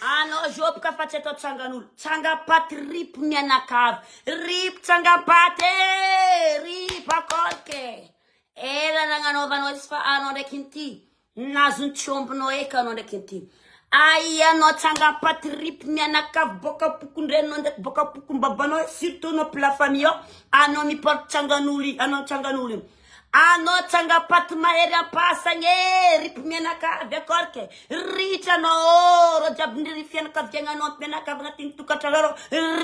Anao zôboka fa tsy atao tsangan'olo. Tsangapaty rip mianakavy. Rip tsangapaty e! Rip akôrika e! Ela nagnanaovanao izy fa anao ndraiky inty nazon'ny tsombinao eky anao ndraiky inty. Aia anao tsangapaty rip mianakavy bôka am-pokon-dreninao ndraiky bôka am-pokon-babanao surtout anao mpila famille ao, anao mi-porte tsangan'olo anao tsangan'olo io. Anao tsangapaty mahery ampasagna e ry mpimianakavy akôrika e, ritra anao ô rô jiaby ny fianakaviagnanao mpianakavy agnatin'ny tokantranonareo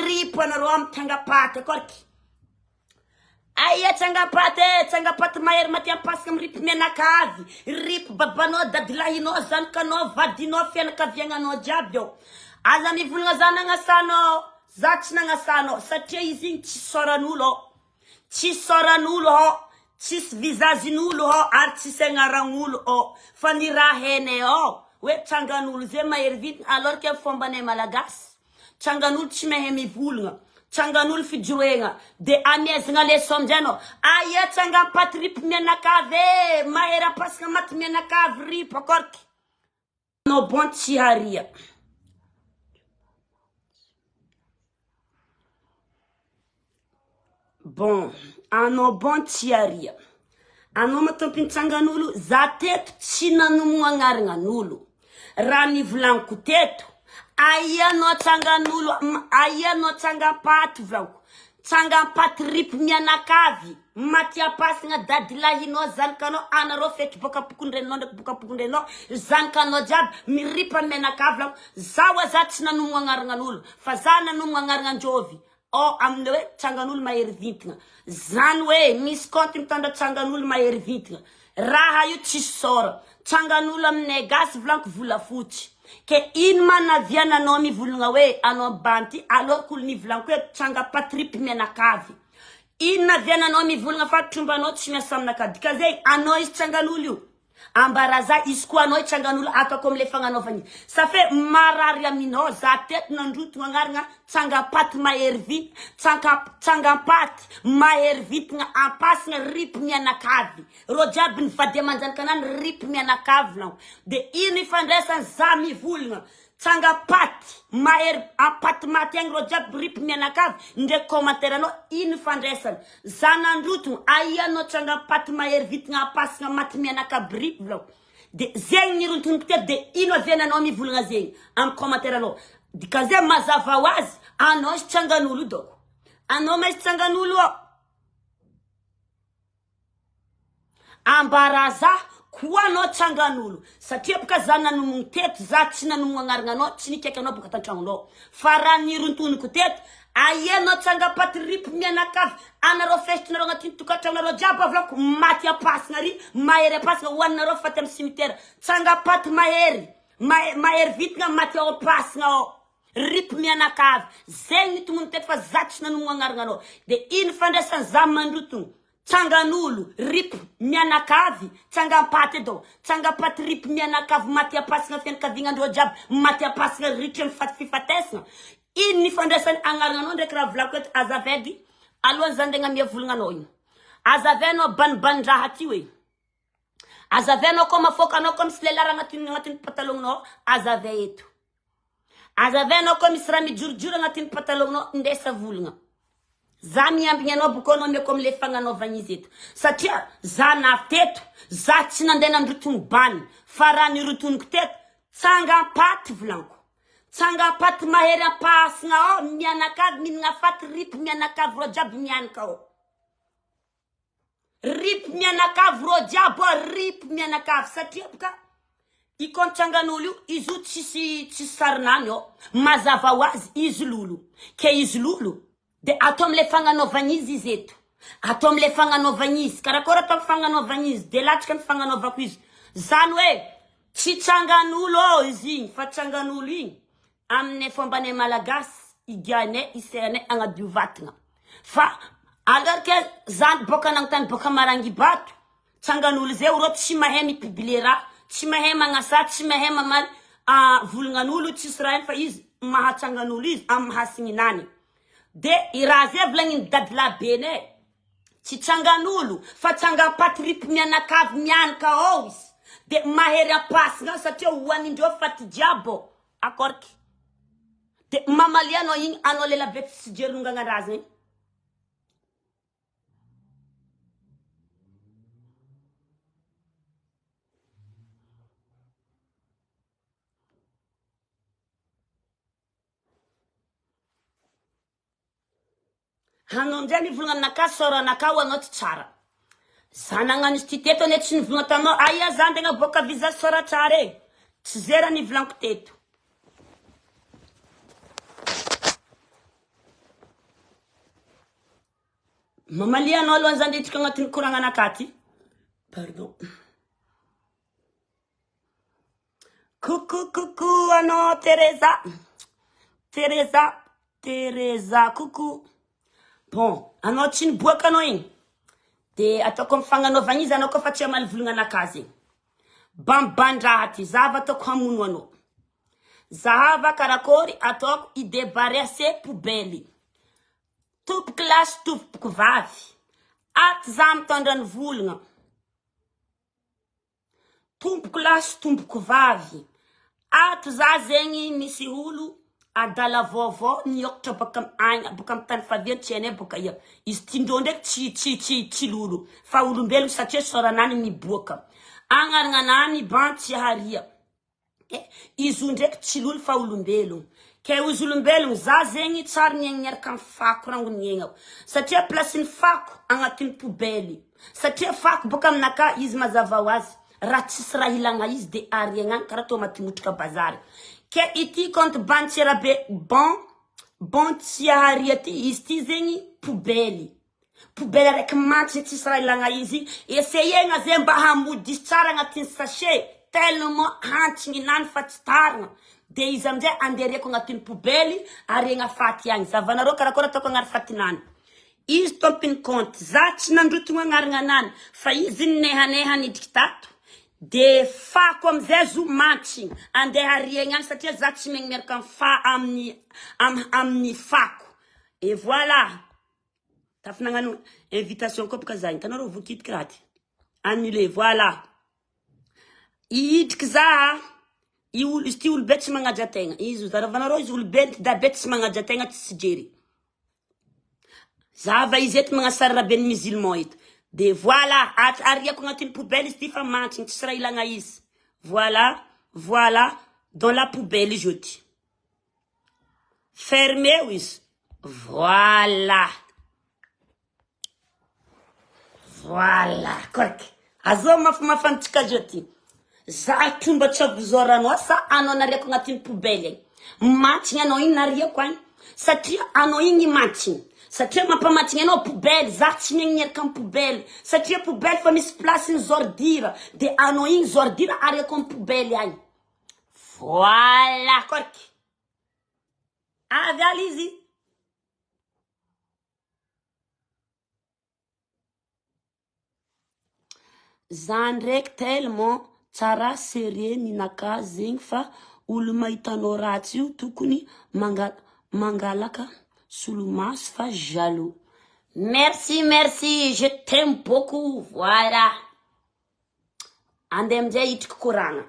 rip anareo amy tsangapaty akôrika. Aia tsangapaty e, tsangapaty mahery maty ampasagna amy ry mpimianakavy, rip babanao, dadilahinao, zanakanao, vadinao, fianakaviagnanao jiaby ô. Aza mivolagna za nagnasanao, za tsy nagnasanao satria izy igny tsy isaoran'olo ô. Tsisy saoran'olo ao, tsisy visage-n'olo ao ary tsisy agnaragn'olo ao fa ny raha hainay ao hoe tsangan'olo zay mahery vintana alors que fombanay malagasy tsangan'olo tsy mahay mivolagna, tsangan'olo fijoroegna de amehezagna leçon amizay anao aia tsangampaty rip mianakavy e, mahery ampasagna maty mianakavy rip akorky. Anao bon tsy haria. Bon, anao bon tsy haria. Anao ma tompony tsangan'olo, za teto tsy nanomogno agnaragnan'olo. Raha nivolagniko teto, aia anao tsangan'olo, aia anao tsangampaty volagniko. Tsangampaty rip mianakavy, maty ampasagna dadilahinao zanakanao anareo feky boka pokondreninao ndraiky boka pokondreninao zanakanao jiaby miripa mianakavy lako za oa za tsy nanomogno agnaragnan'olo fa za nanomogno agnaragnanjovy ao amle hoe tsangan'olo mahery vintagna zany hoe misy compte mitondra tsangan'olo mahery vintagna raha io tsisy sort tsangan'olo aminay gasy volaniko volafotsy Ke ino ma naviana anao mivolagna hoe anao bandy alors ko olo nivolagna hoe tranga patrip mianakavy ino naviana anao mivolagna fa trombanao tsy miasa aminakahy dikazay anao izy trangan'olo io ambaraza izy koa anao itrangan'olo ataoko amle fagnanaovagna io ça fait marary aminao za teto nandrotogno agnaragna tsangapaty mahery vy tsanka tsangampaty mahery vitagna ampasagna rip mianakavy Reo jiaby ny vady aman-janakanany rip mianakavy nao de ino ifandraisany za mivolagna tsangapaty mahery ampaty maty agny reo jiaby rip mianakavy ndreky commentaire anao ino ifandraisany za nandrotogno aia anao tsangapaty mahery vitagna ampasagna maty mianakavy rip volako de zegny nirontoniko teto de ino aviananao mivolagna zegny amy commentaire anao dikan'izay mazava ho azy anao izy tsangan'olo io dôko anao ma izy tsangan'olo io. Ambaraza koa anao tsangan'olo satria boka za nanomogno teto za tsy nanomogno agnarana anao tsy nikaiky anao boka tantragnonao fa raha nirontoniko teto aia anao tsangapaty rip mianakavy anareo festinareo agnatin'ny tokantragnonareo jiaby avolako maty ampasagna ary mahery ampasagna hoaninareo faty amy cimetière tsangapaty mahery mahery vitagna maty ao ampasagna ao Rip mianakavy, zegny ny tognony teto fa za tsy nanomogno agnarana anao, de ino ifandraisany za mandrotogno, tsangan'olo, rip mianakavy, tsangampaty edy ô, tsangampaty rip mianakavy maty ampasagna fianakaviagna andreo jiaby maty ampasagna ritra amy faty fifatesagna, ino ny ifandraisany agnarana anao ndraiky raha volako eto azafady alohan'ny za ndeha agnamia volagna anao igny, azavy anao banibanindraha ty oe. Azavay anao koa mafoaka anao koa misy lehilahy raha agnatin'ny agnatin'ny patalognonao azavay eto. Azavay anao koa misy raha mijorojoro agnatin'ny patalognonao indesa volagna. Za miambigny anao boko anao omeko amle fagnanaovagna izy eto. Satria za navy teto, za tsy nandeha nandrotogno bany fa raha nirotoniko teto tsangam-paty volagniko. Tsangam-paty mahery ampahasagna ao mianakavy mihinagna faty rip mianakavy reo jiaby mihanika ao. Rip mianakavy rô jiaby oa rip mianakavy satria boka i compte tsangan'olo io izy io tsisy tsisy sarinany ao mazava ho azy izy lolo ke izy lolo de atao amle fagnanaovagna izy izy eto atao amle fagnanaovagna izy karakôry atao fagnanaovagna izy de latsaka ny fagnanaovako izy zany hoe tsy tsangan'olo ô izy igny fa tsangan'olo igny Aminay fombanay malagasy igiahinay iseranay agnadio vatagna fa alors que za boka nagnontany boka Marangibato tsangan'olo zay rô tsy mahay mi publier raha tsy mahay magnasa tsy mahay mamaly volognan'olo tsisy raha fa izy mahatsangan'olo izy amy mahasigninany de i raha zay volagniny dadilabenay tsy tsangan'olo fa tsangampaty rip mianakavy mianaka ao izy de mahery ampasina satria hoanindreo faty jiaby ô. Akorky. De mamalia anao igny anao lelabe tsy jery nongagnandraza igny. Anao amizay mivolagna aminakahy sort anakahy ho anao tsy tsara. Za nagnano izy ty teto anie tsy nivolagna taminao aia za andeha agnaboaka visa sort tsara e. Tsy ze raha nivolagniko teto. Mamalia anao aloha za ndritrika agnatin'ny koragna anakahy ty. Pardon. Coucou coucou anao Teresa Teresa Teresa coucou Bon anao tsy niboaka anao igny de ataoko amin'ny fagnanaovagna izy anao koa fa tsy hamaly volagna anakahy zegny Bambandraha ty zava ataoko hamono anao Zahava karakôry ataoko i debaresse poubelle Tompoko lahy sy tompoko vavy Ato za mitondra ny volagna Tompoko lahy sy tompoko vavy, ato za zegny misy olo adala vaovao niôkatra baka agny baka amy tany faviany tsy hainay bôka ia, izy ty ndrô ndraiky tsy tsy tsy tsy lolo fa olombelogno satria sôranany miboaka, agnaragnanany ban tsy haria. Eh, izy io ndraiky tsy lolo fa olombelogno. Ke ozy olombelogno, za zegny tsary niaigny niaraka amy fako rango niaignako. Satria place-ny fako agnatin'ny poubelle. Satria fako boka aminakahy izy mazava ho azy, raha tsisy raha ilagna izy de ariagna agny karaha toa maty motrika bazary. Ke ity compte bantsierabe bon bon tsiaharia ty, izy ty zegny poubelle. Poubelle araiky mantsy tsisy raha ilagna izy, essayegna zay mba hamody izy tsara agnatin'ny sachet tellement hantsigninany fa tsy tarigna de izy amizay andereko agnatin'ny poubelle ariagna faty agny, zahavanareo karakôry ataoko agnary fatinany, izy tompony compte za tsy nandrotogno agnarana anany fa izy ninehaneha nidriky tato de fako amizay zo mantsigny andeha ariagna agny satria za tsy miaigny miaraka amy fa amin'ny amin'ny fako et voilà. Tafy nagnano invitation koa boka za hitanao rô voakitiky raha ty. Annulé voilà. Hidriky za i olo izy ty olobe tsy magnaja tegna. Izy zaravanareo izy olobe dabe tsy magnaja tegna tsy jery. Zava izy eto magnasara raben'ny musulman eto. De voilà ariako agnatin'ny poubelle izy ty fa mantsigny tsisy raha ilagna izy. Voilà voilà dans la poubelle izy io ty. Fermeo izy. Voilà. Voilà. Correct. Azao mafimafy antsika zao ty. Za tromba tsy avozoranao sa anao nariako agnatin'ny poubelle agny. Mantsigny anao igny nariako agny. Satria anao igny mantsigny. Satria mampamantigny anao poubelle, za tsy miaigny miaraka amin'ny poubelle. Satria poubelle fa misy place ny ordure. De anao igny ordure ariako amin'ny poubelle agny. Voilà korky. Avy ala izy. Za ndraiky tellement tsara sérieux ninakahy zegny fa olo mahita anao ratsy io tokony manga- mangalaka solomaso fa jaloux. Merci merci je t'aime beaucoup voilà. Andeha aminjay hitriky koragna.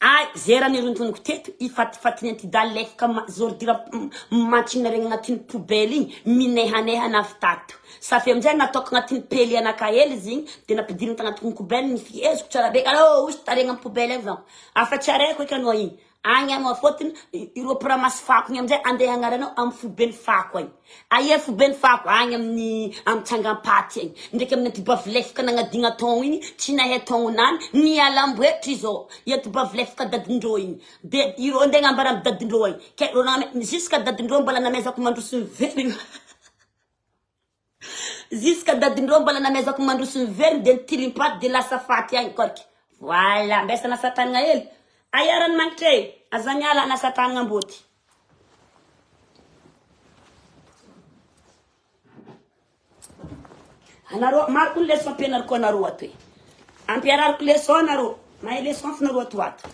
Ay, ze raha nirontoniko teto, i fatifatiny antidahy lefaka zordira mantsigna regny agnatin'ny poubelle igny, minehaneha navy tato. Safy aminjay nataoko agnatin'ny peli anakahy hely izy igny, de nampidiriny tagnatin'ny poubelle, nifiheziko tsara be, allo ozy taregny amy poubelle agny zaho. Afa tsy areko eky anao igny. Agny anao fôtony, ireo mpiramasy fako igny aminjay andeha hagnary anao amin'ny foiben'ny fako agny. Aia foiben'ny fako? Agny amin'ny amin'ny tsangampaty agny. Ndraiky amin'ny antibavilefaka nagnadigna taogno igny, tsy nahay taognonany, nialamboetry izao i antibavilefaka dadindreo igny. De ireo andeha agnambara amin'ny dadindreo agny. Ke ireo nagname jusqu'à dadindreo mbola namezako mandroso miverigna. Jusqu'à dadindreo mbola namezako mandroso miverigny de nitilimpaty de lasa faty agny korky. Voilà, mbesa anasa tanagna hely. Aia ranomagnitra e? Aza miala anasa tanagna ambôty. Anareo, maro koa ny leçon ampianariko anareo ato e. Ampianariko leçon anareo. Mahay leçon fo nareo ato ato.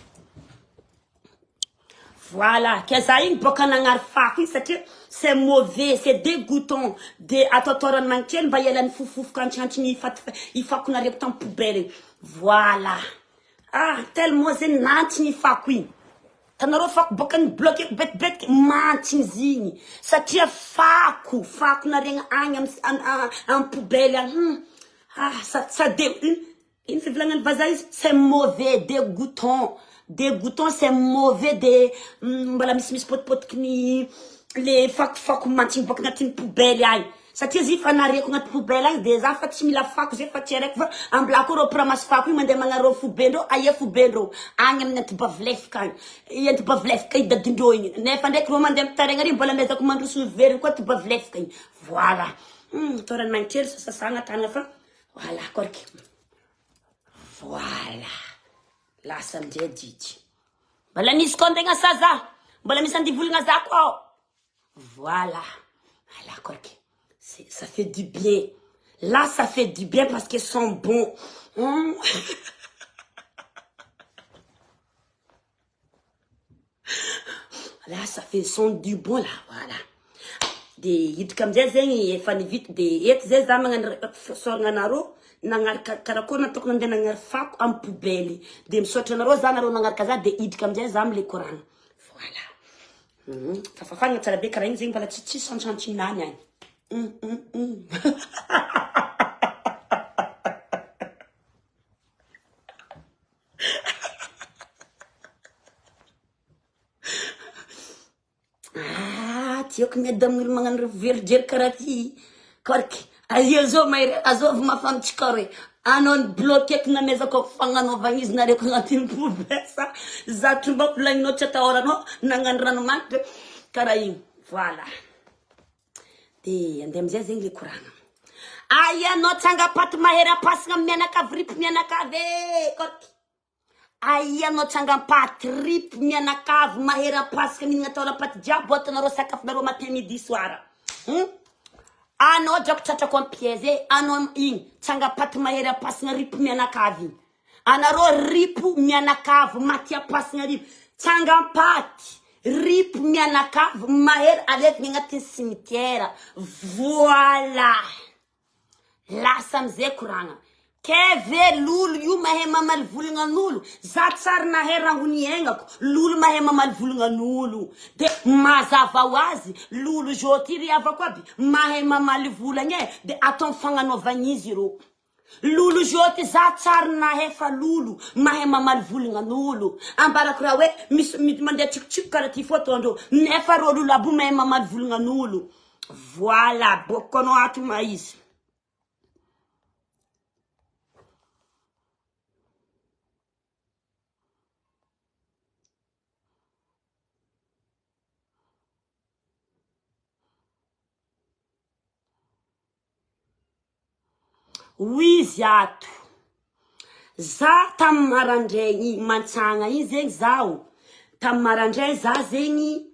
Voilà, ke za igny boka nagnary fako igny satria c'est mauvais, c'est dégoûtant de ataotao ranomagnitra kely mba hialan'ny fofofoka antsiantsiny faty i fako nariako tamin'ny poubelle igny. Voilà. Ah, tellement zegny nantsigny i fako igny. Tanareo fako boaka ny bloquer-ko betibetiky, mantsigny izy igny satria fako, fako nariagna agny am am poubelle agny, hum ah ça ça de ino ino fivolagnan'ny vazaha izy c'est mauvais, dégoûtant, dégoûtant c'est mauvais de mbola misimisy potipotiky ny le fakofako mantsigny boaka agnatin'ny poubelle agny. Satria izy fa nariako agnaty poubelle agny de za fa tsy mila fako zay fa tsy areko fa ambilà koa reo mpiramasy fako io mandeha magnary reo foibendreo aia foibendreo agny amin'ny antibavilefika agny i antibavilefika i dadindreo igny nefa ndraiky reo mandeha mitaraigna ary mbola miezaka mandroso miverigny koa antibavilefika igny voilà hum atao ranomagnitra hely sasasagna tagnana fa voilà kôriky voilà lasa amizay jijy mbola nisy koa antegna sa za mbola misy andivolagna za koa ao. Voilà, voilà korky, ça fait du bien, là ça fait du bien parce que sont bon. Hum. Là ça fait son du bon là, voilà. De hiditra amizay zegny efa nivita de eto zay za magnano fisaoragna anareo nagnaraka karakory nataoko nandeha nagnary fako amy poubelle de misaotra anareo za nareo nagnaraka za de hiditra amizay za amle koragna voilà. Fa fafagna tsara be karaha igny zegny mbola tsy tsisy santsantsinany agny. Hum hum hum. Ah, tiako miady amin'olo magnano verijery karaha ty. Korky, aia zao mahery azovy mafantsika re. Anao ny bloqueko namezako fagnanaovagna izy nareko agnatin'ny poubelle sa za tromba volagninao tsy atahoranao nagnano ranomanitra karaha igny. Voilà. De andeha amizay zegny le koragna. Aia anao tsangapaty mahery ampasagna mianakavy rip mianakavy e korky. Aia anao tsangampaty rip mianakavy mahery ampasika mihinagna taolam-paty jiaby ataonareo sakafonareo matin midi soir. Hum? Anao drako tratrako am piège e, anao igny tsangampaty mahery ampasina rip mianakavy igny. Anareo rip mianakavy maty ampasina rip tsangampaty rip mianakavy mahery alevigny agnatin'ny cimetière. Voilà. Lasa amizay koragna. Kay ve lolo io mahay mamaly volagnan'olo? Za tsary nahay raha ho niaignako, lolo mahay mamaly volagnan'olo. De mazava ho azy, lolo zao ty ry havako aby, mahay mamaly volagna e, de atao mifagnanaovagna izy ireo. Lolo zao ty za tsary nahay fa lolo mahay mamaly volagnan'olo. Ambarako raha hoe misy mandeha tsikotsiko karaha ty fô ataondreo, nefa reo lolo aby io mahay mamaly volagnan'olo. Voilà, bokiko anao ato ma izy. Hoy izy ato, za tamin'ny maraindraigny mantsagna iny zegny zaho, tamin'ny maraindray za zegny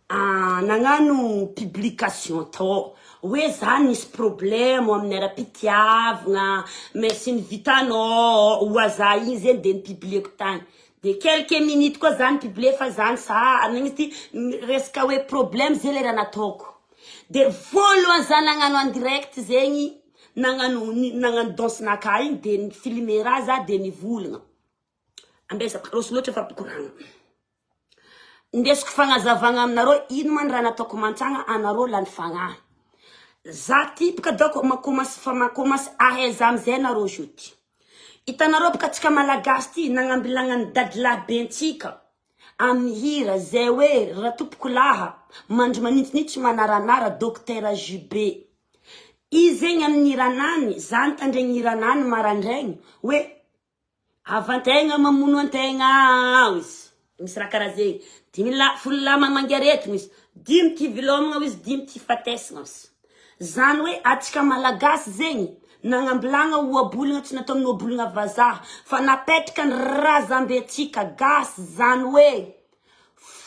nagnano publication tao hoe za nisy problème amin'ny ara-pitiavagna, merci ny vitanao, oa za iny zegny de ni-publieko tagny, de quelques minutes koa za ni-publier fa za nisaha, nagnino izy ty resaka hoe problème zay le raha nataoko. De voalohany za nagnano en direct zegny nagnano nagnano danse naka igny de ni filmer raha za de nivolagna ambesako roso loatra fampikoragna ndesiko fagnazavagna aminareo ino ma ny raha nataoko mantsagna anareo lany fagnahy za ty boka daoko makomasy fa makomasy ahaiza amizay nareo zo ty hitanareo boka antsika malagasy ty nagnambilagnan'ny dadilahy bentsika Amin'ny hira zay hoe Ratompokolaha mandry manitsinitsy manaranara Docteur JB. Izy zegny amin'ny hiranany, za nitandregny hiranany marandraigny hoe Havan-tegna mamono an-tegna hoy izy, misy raha karaha zegny, dimy lahy folo lahy mamangy aretigna hoy izy, dimy ty vilomagna hoy izy, dimy ty fatesagna hoy izy. Zany hoe atsika malagasy zegny nagnambilagna ohabolagna tsy natao amin'ny ohabolagna vazaha fa napetraka ny razambentsika gasy zany hoe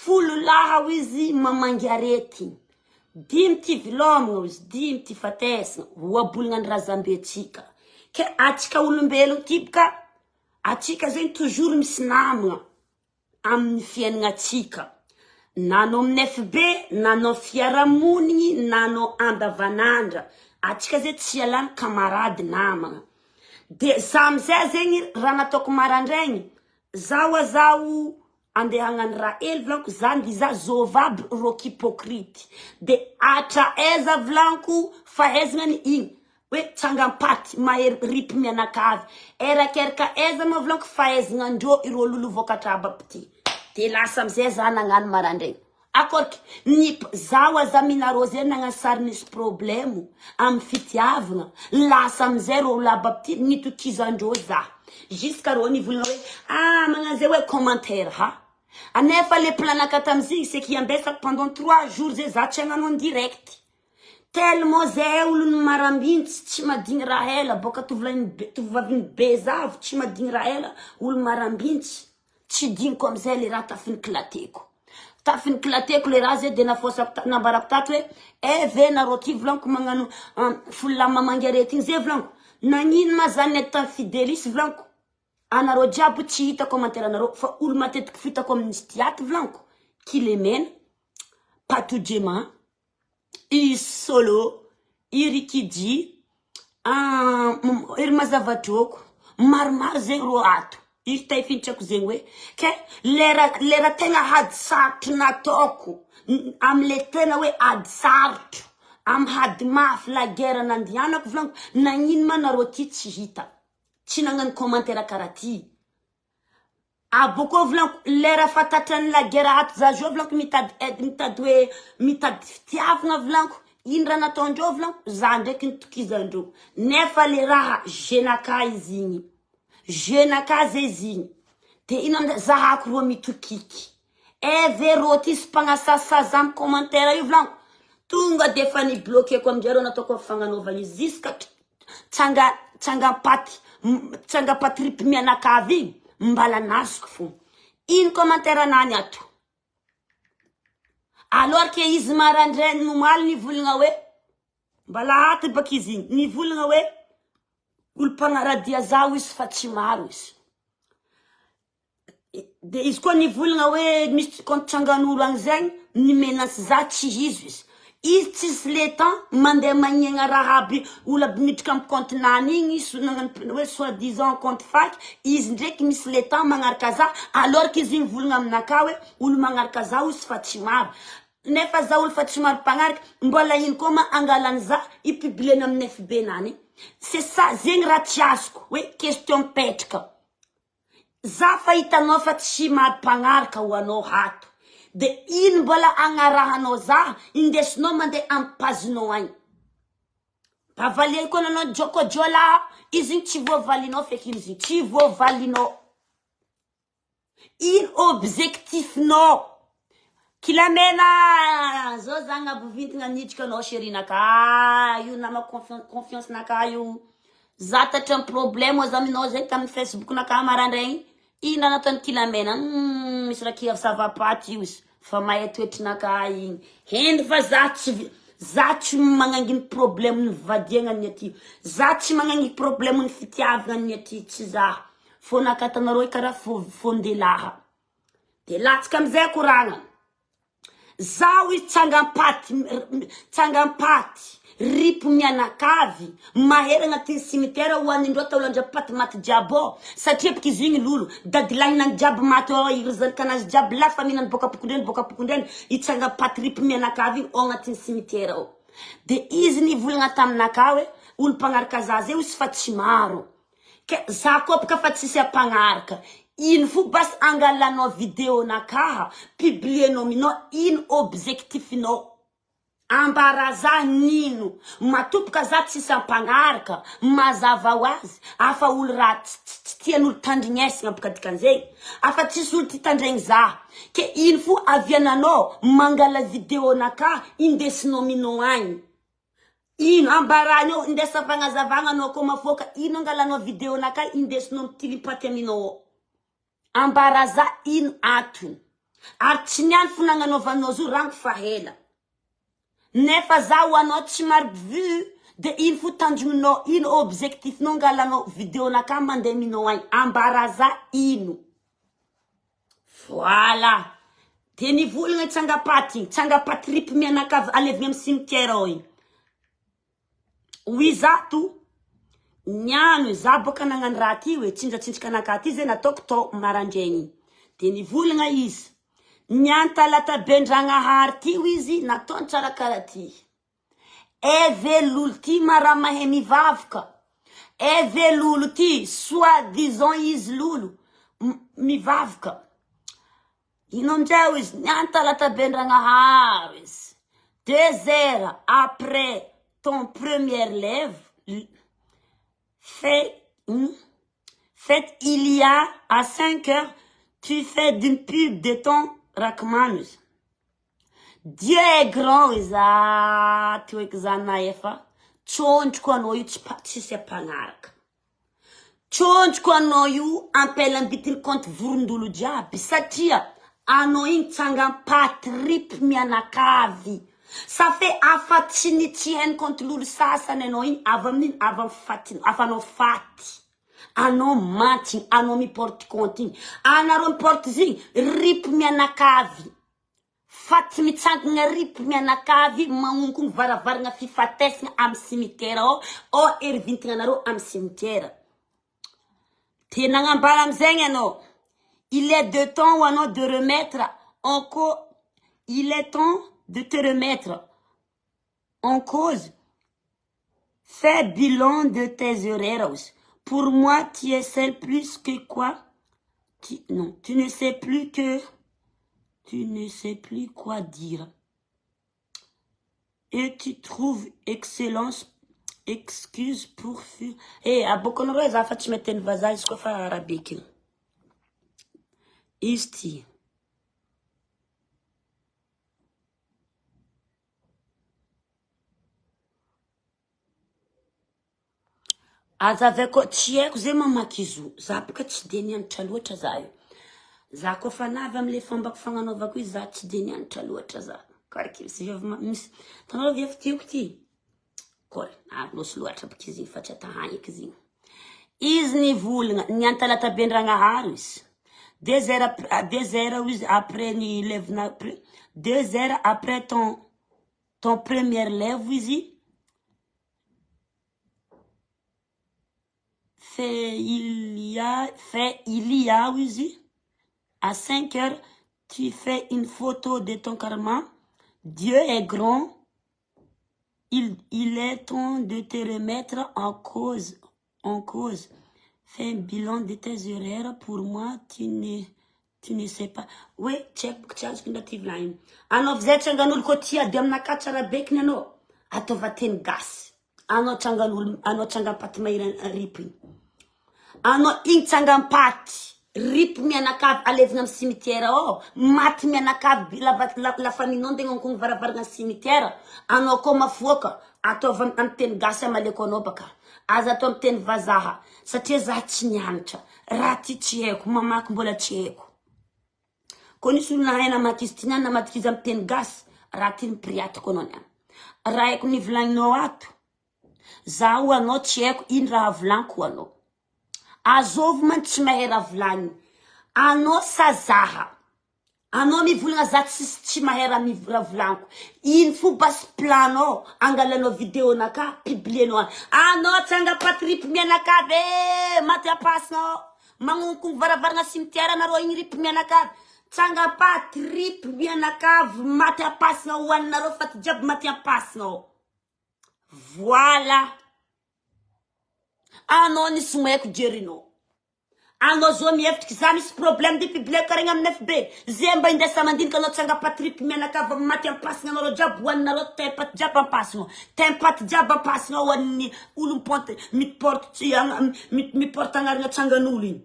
folo lahy hoy izy mamangy aretigny dimy ty vilomagna hoy izy dimy ty fatesagna ohabolagna ny razambentsika ke atsika olombelogno ty boka atsika zegny toujours misy namagna amin'ny fiaignatsika na anao amin'ny FB na anao fiarahamonigny na anao andavanandra atsika zay tsy ialany camarade namagna de za amizay zegny raha nataoko marandraigny za hoa zaho. Andeha hagnano raha hely volaniko za ndiza zôva aby rô k'hypocrite de atra aiza volaniko fahaizagna ny igny hoe tsangampaty mahery rip mianakavy erakeraka aiza ma volaniko fahaizagna ndrô irô lolo vokatra aby aby ty de lasa amizay za nagnano marandraigny Akory ny zaho aza aminareo zay nagnano sary nisy problème amy fitiavagna lasa amizay reo olo aby ty nitokizandreo za jusqu'à reo nivolagna hoe ah magnano zay hoe commentaire ha anefa le planaka tamizigny c'est que pendant 3 jours zay za tsy hagnano en direct tellement zahay olo ny marambintsy tsy madigny raha ela boka tovolahy tovovaviny be zavo tsy madigny raha ela olo marambintsy. Tsy diniko amizay le raha tafiniklateko. Tafiniklateko le raha zay de nafosako nambarako tato hoe eh ve nareo ty volaniko magnano folo lahy mamangy aretigny zay volaniko. Nagnino ma zany ny tany Fidelis volaniko. Anareo jiaby tsy hita commentaire anareo fa olo matetiky fitako amin'izy ty ato volaniko. Kilemena, Patou Djema, i Solo, i Ricky G, i ry Mazavadroko, maromaro zegny rô ato. Iry taifintrako zegny hoe ke lera lera tegna hady sarotro nataoko amle tena hoe ady sarotro amy hady mafy la guerre nandihanako volaniko nagnino ma nareo ty tsy hita tsy nagnano commentaire karaha ty. Abokeo volaniko lera fa tratran'ny la guerre ato za zao volaniko mitady aide mitady hoe mitady fitiavagna volaniko ino raha nataondreo volaniko za ndraiky nitokizandreo nefa le raha jeu-naka izy igny jeu-naka zay izy igny de ino amizay zahako rô mitokiky eh ve rô ty sy mpagnasasaza amy commentaire io volaniko tonga de efa ni-bloqueko amindreo reo nataoko fagnanaovana izy jusqu'à Tsanga tsangampaty tsangampaty rip mianakavy igny mbala nazoko fô. Ino commentaire anany ato? Alors que izy maraindrainy omaly nivolagna hoe mbala ato baka izy igny nivolagna hoe olo mpagnaradia zaho izy fa tsy maro izy. De izy koa nivolagna hoe misy compte tsangan'olo agny zegny ny menace za tsy izy izy izy tsisy le temps mandeha magnegna raha aby olo aby miditra amy compte nany igny nagnano hoe soit disant compte faky izy ndraiky misy le temps magnaraka za alors que izy mivolagna aminakahy hoe olo magnaraka za ozy fa tsy maro nefa za olo fa tsy maro mpagnaraka mbola ino koa ma angalany za i-publiena amin'ny FB nany c'est ça zegny raha tsy azoko hoe question mipetraka. Za fa hitanao fa tsy maro mpagnaraka ho anao ato de ino mbola agnarahanao za indesinao mandeha am page-nao agny mba valiako koa nanao joko jola izy igny tsy voavalinao feky izy igny tsy voavalinao. Ino objectif-nao? Kilamena! Zao za agnabo vintagna niditra anao chérie naka io nama confiance naka io. Za tratran'ny problème za aminao zay tamin'ny Facebook naka marandraigny. Ino raha nataon'i Kilamena? Hum, misy raha kia ça va pas ty izy fa mahay toetrinaka igny. Hendry fa za tsy za tsy magnanginy problème ny vadiagna ny aty. Za tsy magnanginy problème ny fitiavagna ny aty, tsy za. Fô nakatanareo karaha fô fon-dehilahy. De latsaka amizay koragna. Zaho izy tsangampaty tsangampaty ripo mianakavy mahery agnatin'ny cimetière hoanindreo taolan-drapaty maty jiaby ao satria bky izy igny lolo dadilahinany jiaby maty ao iry zanakanazy jiaby la famille-nany boka am-pokondreny boka am-pokondreny i tsangampaty ripo mianakavy igny ao agnatin'ny cimetière ao de izy nivolagna taminakahy hoe olo mpagnaraka za zay ozy fa tsy maro Ke za koa boka fa tsisy ampagnaraka ino fo basy angalanao video nakaha publienao aminao ino objectif nao ambara za nino matoboka za tsisy ampagnaraka mazava ho azy afa olo raha tsy tian'olo tandrignesagna boka dikan'izegny afa tsisy olo tia tandregny za ke ino fo aviananao mangala video nakaha indesinao aminao agny Ino ambarany eo indesa fagnazavagna anao koa mafoaka ino angalanao video nakay indesinao mitilimpaty aminao ao ambara za ino antony ary tsy niany fo nagnanaovanao zo rango fa hela nefa za ho anao tsy maro vue de ino fo tanjoninao ino objectif-nao angalanao video nakay mandeha aminao agny ambara za ino. Voilà! De nivolagna i Tsangapaty igny, Tsangapaty rip mianakavy alevigny amy cimetière ao igny. Oui zato, niano za boka nagnano raha ty hoe tsinjatsinjaka anakahy ty zay nataoko tao marandraigny igny. De nivolagna izy, Niantalataben-dragnahary ty hoy izy, nataony tsara karaha ty. Eh ve lolo ty ma raha mahay mivavaka? Eh ve lolo ty soit disant izy lolo mivavaka? Ino amizay hoy izy, niantalataben-dragnahary izy. 2 heures après ton première lève, fait, fait il y a à 5 heures, tu fais d'une pub de ton Rackman izy. Dieu est grand izy ah, toeky zany na efa tsôntroko anao io tsy tsisy ampagnaraka. Tsôntroko anao io ampelam-bitiny compte vorondolo jiaby satria anao igny tsangam-paty rip mianakavy. Ça fait afa-tsy ny tsy hainy compte lolo sasany anao igny avy amin'igny avy amin'ny faty afa anao faty. Anao maty igny, anao mi-porte compte igny. Anareo mi-porte izy igny rip mianakavy. Faty mitsangana rip mianakavy magnonkogno varavaragna fifatesagna amy cimetière ao, ao hery vintagna anareo amy cimetière. Te nagnambara amizegny anao, il est de temps ho anao de remettre en cause, il est temps de te remettre en cause, fais bilan de tes erreurs. Pour moi, tu es celle plus que quoi? Tu, non, tu ne sais plus que, tu ne sais plus quoi dire. Et tu trouves excellence excuse pour fuir. Eh, aboaka anareo za fa tsy mety teny vazaha izy koa fa arabeky igny. Izy ty. Azavaiko tsy haiko zay mamaky izy io. Za boka tsy de nianatra loatra za io. Za koa fa navy amle fombako fagnanaovako izy za tsy de nianatra loatra za. Karaha misy viavy misy tanao viavy tiako ty. Koa ary losy loatra boka izy igny fa tsy atahagny eky izy igny. Izy nivolagna niantalataben-dragnahary izy. 2 heures 2 heures izy après ny levina 2 heures après ton première lève izy fait il y a fait il y a izy à 5 heures tu fais une photo de ton karma. Dieu est grand. Il est temps de te remettre en cause. Fais un bilan de tes erreurs. Pour moi, tu ne sais pas. Oui, tsy haiko tsy azoko ndra ty volagniny. Anao zay tsangan'olo koa tia ady aminakahy tsara bekiny anao. Ataova teny gasy. Anao tsangan'olo, anao tsangam-paty mahira rip igny. Anao igny tsangam-paty rip mianakavy alevina amy cimetière ao. Maty mianakavy la la la famille nao ndeha hankogno varavarana cimetière. Anao koa mafoaka ataova amy teny gasy amaleko anao baka. Aza atao amy teny vazaha satria za tsy nianatra. Raha ty tsy haiko, mamaky mbola tsy haiko. Koa nisy olo nahay namaky izy ty niany namadika izy amy teny gasy, raha ty nipiriatiko anao niany. Raha haiko nivolagninao ato, za ho anao tsy haiko ino raha volaniko ho anao. Azovy man tsy mahay raha volagniny. Anao sa zaha? Anao mivolagna za tsisy tsy mahay raha raha volaniko. Ino fo basy planao angalanao vidéo naka publienao any. Anao tsanga-paty rip mianakavy e maty ampasina ao. Magnonkongo varavarana cimetière anareo igny rip mianakavy. Tsanga-paty rip mianakavy maty ampasina ho haninareo faty jiaby maty ampasina ao. Voilà. Anao nisy moeko jerinao. Anao zao mihevitry za misy problème de publier karaha amin'ny FB. Zay mba indesa mandinika anao tsanga-paty rip mianakavy maty ampasina anareo jiaby hohaninareo tempaty jiaby ampasina. Tempaty jiaby ampasina hoan'ny olo miponte miporte tsy miporte agnarana tsangan'olo igny.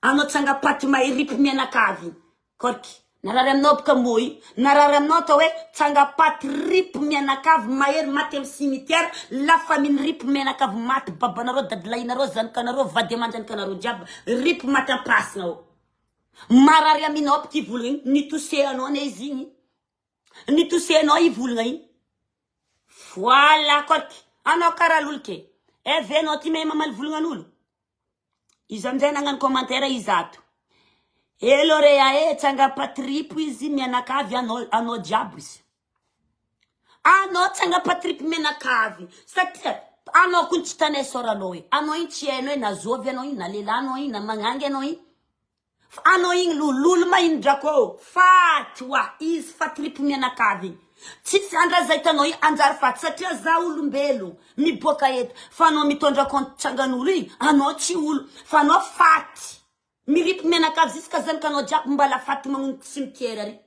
Anao tsanga-paty mahay rip mianakavy. Korky. Narary aminao boka mbô io. Narary aminao atao hoe tsanga-paty rip mianakavy mahery maty amin'ny cimetière la famille rip mianakavy maty babanareo dadilahinareo zanakanareo vady aman-janakanareo jiaby rip maty ampasina ao. Marary aminao boka i volagna igny nitosehanao anie izy igny. Nitosehanao i volagna igny. Voilà korky. Anao karaha lolo ke. Eh ve anao ty mahay mamaly volagnan'olo? Izy amizay nagnano commentaire izy ato. Hello Rea e, tsanga-patripy izy mianakavy anao anao jiaby izy. Anao tsanga-patripy mianakavy satria anao koa tsy hitanay soranao e. Anao iny tsy hainao hoe na zovy anao iny na lehilahy anao iny na magnangy anao iny. Fa anao igny lololo ma ino drako faty oa izy faty rip mianakavy igny tsisy andra za hitanao igny anjary faty satria za olombelo miboaka eto fa anao mitondra compte tsanganolo igny anao tsy olo fa anao faty mirip mianakavy ziska zanakanao jiaby mbala faty magnongo cimetière ary.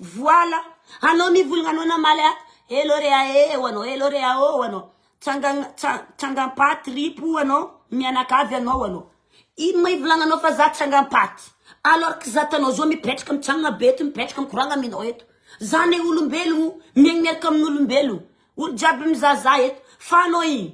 Voila! Anao mivolagna anao namaly ato, hello re ae ho anao, hello re ao ho anao, tsangagna tsa tsangampaty rip ho anao, mianakavy anao ho anao. Ino ma ivolagnanao fa za tsangampaty? Alors que za tanao zao mipetraka mitsangagna be eto, mipetraka mikoragna aminao eto. Za ne olombelogno, miaigny miaraka amin'olombelogno. Olo jiaby mizahazaha eto. Fa anao ino?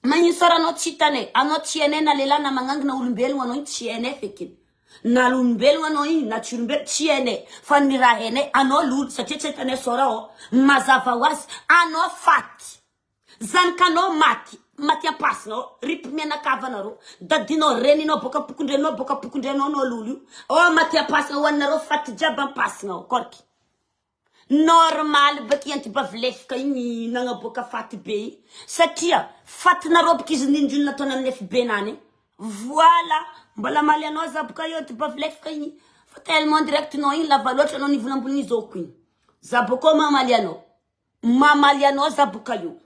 Magnino sara anao tsy hitanay, anao tsy hainay na lehilahy na magnangy na olombelogno anao igny tsy hainay fekiny. Na olombelogno anao igny na tsy olombelogno tsy hainay fa ny raha hainay anao lolo satria tsy hitanay sora ao. Mazava ho azy anao faty, zanakanao maty, maty ampasina ao, rip mianakavy anareo, dadinao, reninao boka am-pokondrenao boka am-pokondrenao anao lolo io, ao maty ampasina ho anareo faty jiaby ampasina ao, kôrky. Normal baky antibavilefika igny nagnaboaka faty be igny satria fatinareo boka izy nindrony nataony amin'ny FB nany igny voilà mbola hamaly anao za boka eo antibavilefika igny fa tellement direct nao igny lava loatra anao nivolambolagna izy ôko igny za bôkô mamaly anao mamaly anao za boka io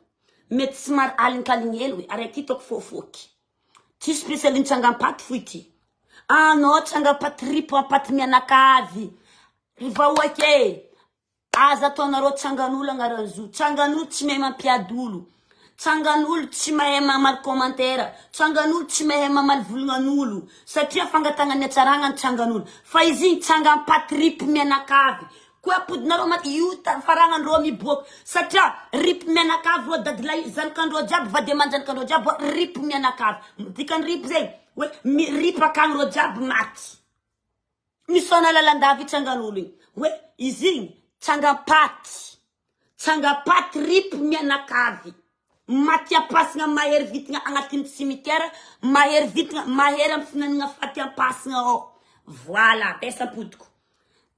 mety somary alinkaligny hely oe araiky hitako fôfôky ty spécial tsangampaty fo ity anao tsangampaty ripo ampaty mianakavy Ry vahoaka e! Aza ataonareo tsangan'olo agnaran'ny zo. Tsangan'olo tsy mahay mampiady olo. Tsangan'olo tsy mahay mamaly commentaire. Tsangan'olo tsy mahay mamaly volognan'olo. Satria fangatagna ny hatsaragna ny tsangan'olo. Fa izy igny tsangam-paty rip mianakavy. Koa apodinareo ma io faragnandreo miboaka. Satria rip mianakavy reo dadilahy zanakandreo jiaby vady aman-janakandreo jiaby rip mianakavy. Dikany rip zegny hoe miripaka agny reo jiaby maty. Misaona lalandava io tsangan'olo igny hoe izy igny tsangam-paty, tsangam-paty rip mianakavy, maty am-pasagna mahery vitagna agnatin'ny cimetière, mahery vitagna, mahery amin'ny fihinanagna faty am-pasagna ao, voilà, besa ampodiko,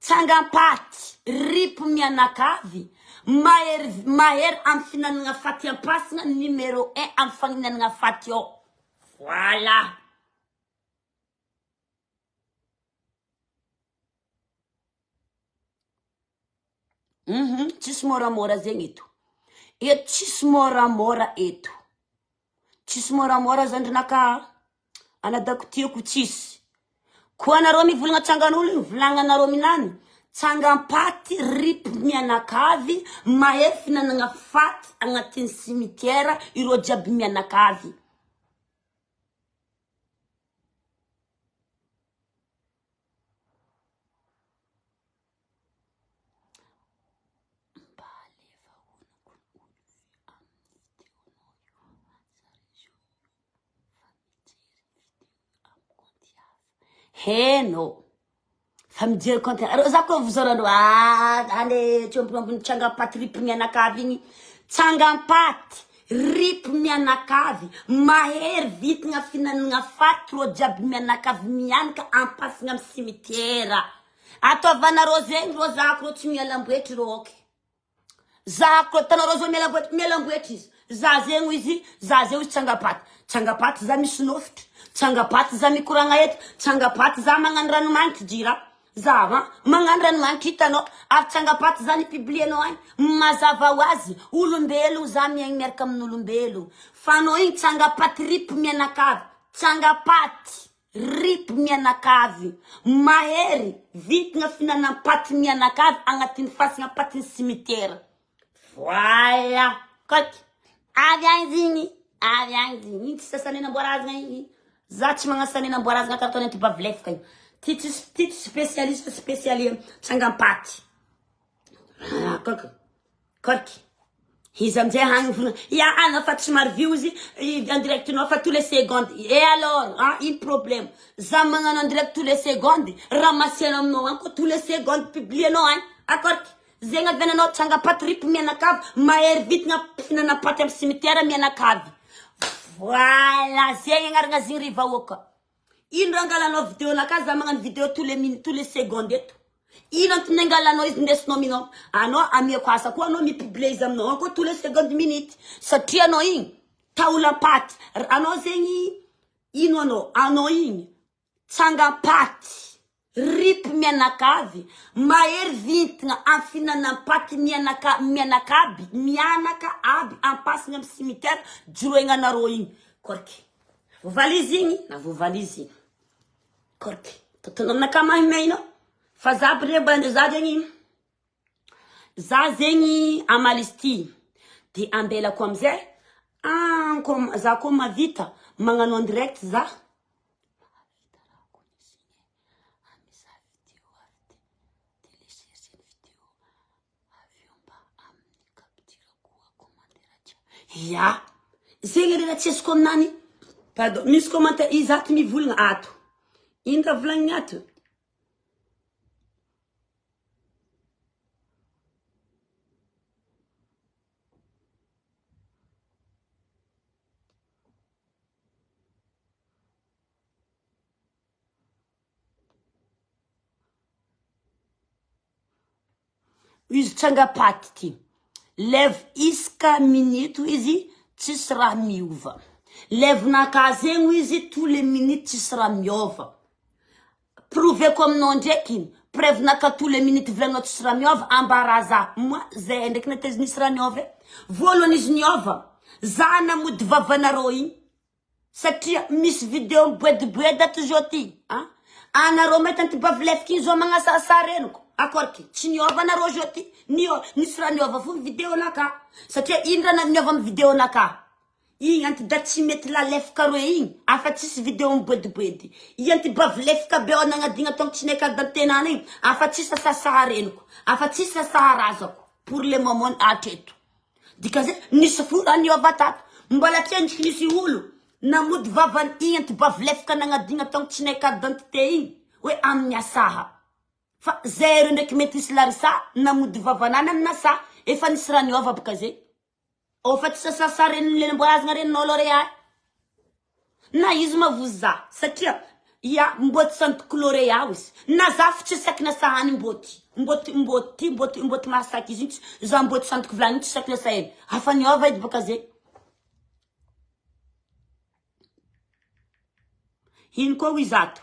tsangam-paty rip mianakavy, mahery mahery amin'ny fihinanagna faty am-pasagna numéro un amin'ny fagninanagna faty ao, voilà. Uhum, tsisy môramôra zegny eto. Eto tsisy môramôra eto. Tsisy môramôra zandrinakahy a. Anadako tiako tsisy. Koa anareo mivolagna tsangan'olo igny, volagnanareo aminany, tsangam-paty rip mianakavy, mahery fihinanagna faty agnatin'ny cimetière ireo jiaby mianakavy. Mba alefa honako ny olo amin'ny videonao io za réseau io fa mijery video amin'ny compte hafa. Heno fa mijery compte reo za koa vozorandreo ah ale tsy ambonimbony tsangampaty rip mianakavy igny tsangampaty Rip mianakavy, mahery vitgna fihinanagna faty rô jiaby mianakavy mianaka ampasagna am cimetière. Ataovanareo zegny rô zahako rô tsy miala amboetry rô ok. Zahako rô tanareo zao miala amboetry, miala amboetry izy. Za zegny izy, za zegny izy tsangapaty. Tsangapaty za misy nofotry, tsangapaty za mikoragna eto, tsangapaty za magnano ranomanitry jira. Zava, magnano ranomanitra hitanao, ary tsangapaty zany publienao agny, mazava ho azy, olombelo za miaigny miaraka amin'olombelo, fa anao igny tsangapaty rip mianakavy, tsangapaty rip mianakavy, mahery vitgna fihinanam-paty mianakavy agnatin'ny fasagna patin'ny cimetière. Voilà! Koky! Avy agny izy igny! Avy agny izy igny! Igny tsy sasanena amboarazagna igny! Za tsy magnasanena amboarazagna karaha ataon'ny antibavilefaka igny. Ty tsy ty tsy spécialiste spéciali tsangampaty. Ah, koky! Koky! Izy amizay hagny volagna, ya anao fa tsy maro views en direct nao fa tous les secondes. Et alors? Ah, ino problème? Za magnano en direct tous les secondes, ramassenao aminao agny koa tous les secondes publienao agny. Akory? Zegny avy ananao tsangapaty rip mianakavy mahery vitgna mpihinana paty am cimetière mianakavy voilà zegny agnarana zegny ry vahoaka ino raha angalanao video naka za magnano video tous les minutes tous les secondes eto ino antony angalanao izy ndesinao aminao anao amiako asa koa anao mi-publier izy aminao ao koa tous les secondes minutes satria anao igny taolam-paty anao zegny ino anao anao igny. Tsangam-paty, Rip mianakavy, mahery vintgna am fihinanam-paty mianaka mianakaby mianaka aby ampasina am cimetière joroegnanareo igny korky voavaly izy igny na voavaly izy igny korky totonao aminakahy mahimainao fa za bre mba za zegny za zegny hamaly izy ty de ambelako amizay an za koa mahavita magnano en direct za. Ya, zegny re raha tsy azoko aminany. Pardon, misy commentaire izy ato mivolagna ato. Ino raha volagniny ato? Izy tsangapaty ty. Lève isaka minute izy tsisy raha miova. Lève-nakahy zegny izy tous les minutes tsisy raha miôva. Prouveko aminao ndraiky iny. Preuve-nakahy tous les minutes volaninao tsisy raha miôva, ambarà za. Moi zay ndraiky nahita izy nisy raha niôva e. Voalohany izy niôva, za namody vavanareo igny. Satria misy video miboediboedy ato zao ty a! Anareo mahita an'ity bavy lefika iny zao magnasasa reniko akory ty tsy niova anareo zao ty nio nisy raha niova fo video naka satria ino raha niova amy video naka igny anty da tsy mety lalefika roe igny afa tsisy video miboediboedy i anty bavy lefika be ao nagnadigna tongotry ny carte d'identité-nany igny afa tsisy asasaha reniko afa tsisy asaha razako pour le moment hatreto. Dikan'izay nisy vola niova tato. Mbola tsy endriky nisy olo namody vavany igny anti-bavy lefaka nagnadigna tao tsinay carte d'identité igny hoe amin'ny asaha. Fa zay reo ndraiky mety hisy Larissa namody vavanany amina asaha. Efa nisy raha niova boka zay. Ao fa tsy sasasa renin'ny lemborazagna reninao lauréat. Na izy mavozo za satria ia mbô tsy antoko lauréat izy na za fo tsy saky nasahany mbô ty mbô ty mbô ty mbô ty mbô ty mahasaky izy iny tsy za mbô tsy antoko vilany iny tsy saky nasahiny hafa niova edy bôka zay ino koa hoy zato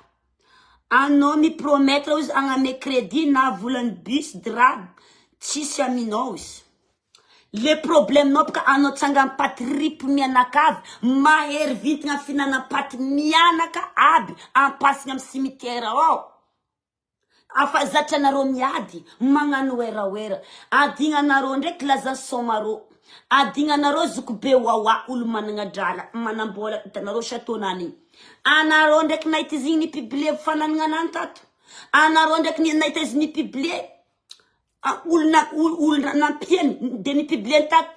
anao mi promettre hoy izy agname crédit na volan'ny bus drap tsisy aminao izy Le problème nao boka anao tsangam paty rip mianakavy mahery vintagna fihinanam paty mianaka aby ampasina am cimetière ao afa zatra anareo miady magnano werawera adignanareo ndraiky laza somarô adignanareo zokibe wawa olo managna drala manambola hitanareo chateau nany igny anareo ndraiky nahita izy igny ni publier fananagna anany tato anareo ndraiky nahita izy ni publier Olona olona nampiany de ni publier tato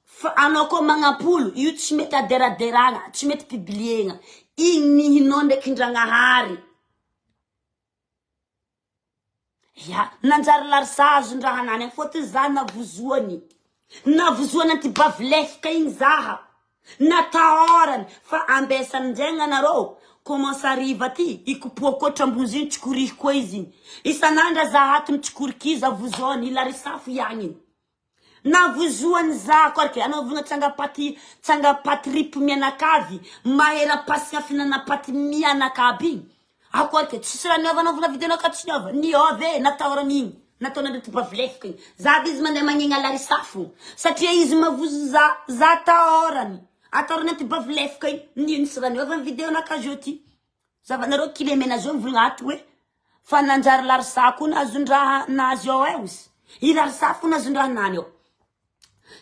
fa anao koa magnampy olo io tsy mety aderaderagna tsy mety publier-gna igny nihinao ndraiky ndragnahary ya nanjary larisa azon-draha nany fôtony za navozoany Navozoana anty bavy lefika igny zaha natahorany fa ambesany ndray gnanareo commence hariva ty ikopohako otrambonzy igny tsikorihy koa izy igny isan'andra za ato mitsikoriky izy avozoany i larisafo iagny igny navozoany za koa rke anaovagna tsangapaty tsangapaty rip mianakavy mahery ampasina fihinana paty mianakaby igny Akory ke tsisy raha niova anaovana video nao ka tsy niova niova e natahorana igny nataonareo tobavy lefika igny za aby izy mandeha magnegna Larissa fo satria izy mavozo za za atahorany atahorany antibavy lefika igny ny nisy raha niova ny video naka jeu ty zavanareo kilemena zao mivolagna ato hoe fa nanjary Larissa koa nahazon-draha nahazo ao e ozy i Larissa fo nahazon-draha nany ao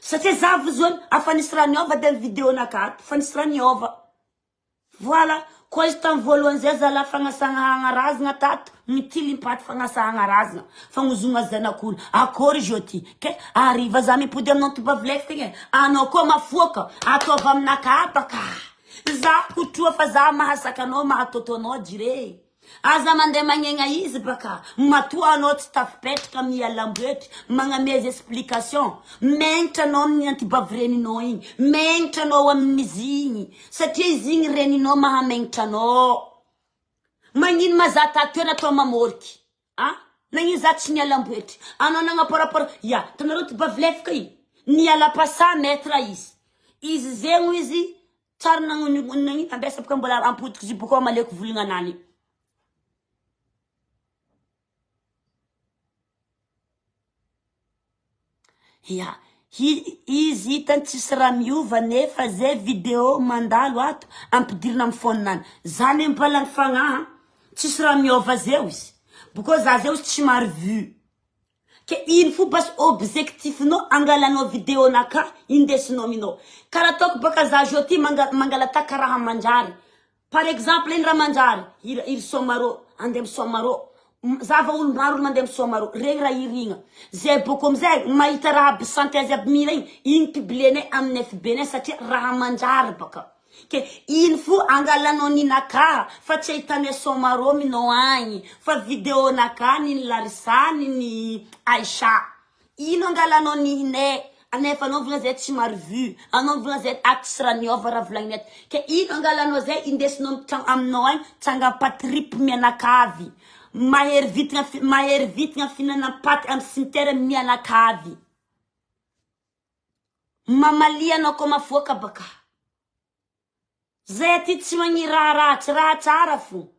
satria za vozoany afa nisy raha niova de ny video naka ato fa nisy raha niova Voilà, koa izy tam voalohany zay zala fagnasagna razagna tato, mitilimpaty fagnasagna razagna, fagnozogna zanak'olo, akory izy io ty, ke hariva za mipody aminao antobavilefika igny e, anao koa mafoaka, ataovy aminakahy baka, za kotroa fa za mahasaka anao mahatoto anao jire. Aza mandeha magnegna izy baka matoa anao tsy tafipetraka amin'ny alamboetry magnameza explication megnitra anao amin'ny antibavy reninao igny megnitra anao amin'izy igny satria izy igny reninao mahamegnitra anao magnino ma za tato eo natao mamôriky a nagnino za tsy nialamboetry anao nagnaporapora ya hitanareo antibavy lefaka igny niala pasa maître izy izy zegny izy Tsary nagnino ambesa boka mbola ampodiko izy boka maleko volagna anany. Ya, izy hitany tsisy raha miova nefa zay video mandalo ato ampidirina amin'ny phone nany. Za ne mbalany fagnahy an, tsisy raha miova zeo izy. Boko za zeo izy tsy maro vue. Ke ino fo basy objectif nao angalanao video naka indesinao aminao. Karaha ataoko baka za zao ty mangalataka raha manjary. Par exemple iny raha manjary, iry misaoma rô, andeha misaoma rô, za va olo maro olo mandeha misaoma rô, regny raha irigna, zay bôko amizay mahita raha aby synthèse aby mihira igny, igny publier-nay amin'ny FB nay satria raha manjary baka, ke iny fo angalanao ninakà fa tsy ahitanay saoma rô minao agny fa video nakà niny Larissa niny Aïcha. Ino angalanao nihinay anefa anao volana zay tsy maro vue anao volana zay ato tsy raha niova raha volagniny ato ke ino angalanao zay indesinao mitragno aminao agny tsangampatrip mianakavy mahery vitagna mahery vitagna fihinanam-paty amy cimetière mianakavy mamalia anao koa mafoaka baka zay aty tsy magniry raha ratsy raha tsara fo.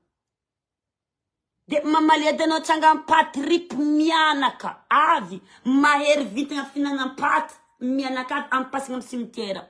De mamaly edy anao tsangam-paty rip mianaka avy mahery vintagna fihinanam-paty mianaka avy ampasagna am cimetière.